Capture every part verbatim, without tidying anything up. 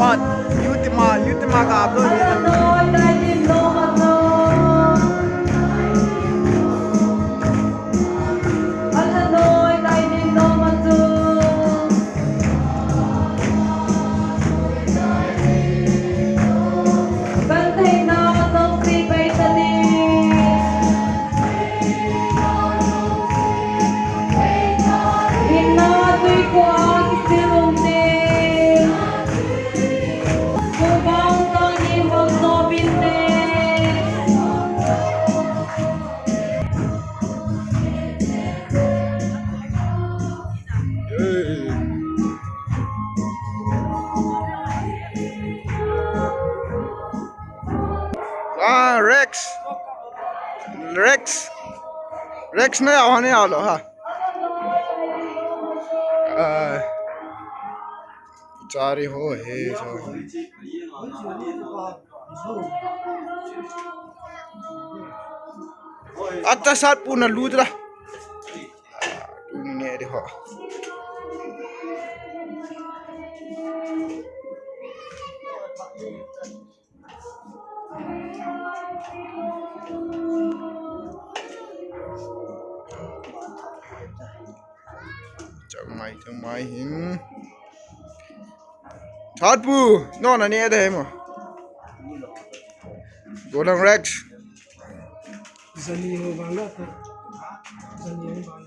But YouTube ma, YouTube ma ka upload ni. Ah, Rex. Rex. Rex na ya hone alo ha. Ah. Chari ho he so. Acha sat pu na lu dra. Tuni ne de ho. Chang mai, chang mai hin. Chat pu, no na ne de mo. Golang Rex. Zani ho vang la ta. Zani ho vang.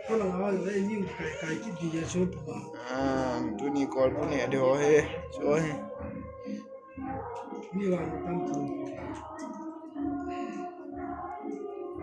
Ko la wa le ni kai kai ki di ya so pa. Ah, tuni kol pu ne de ho he. So he. Ni vang tam tu.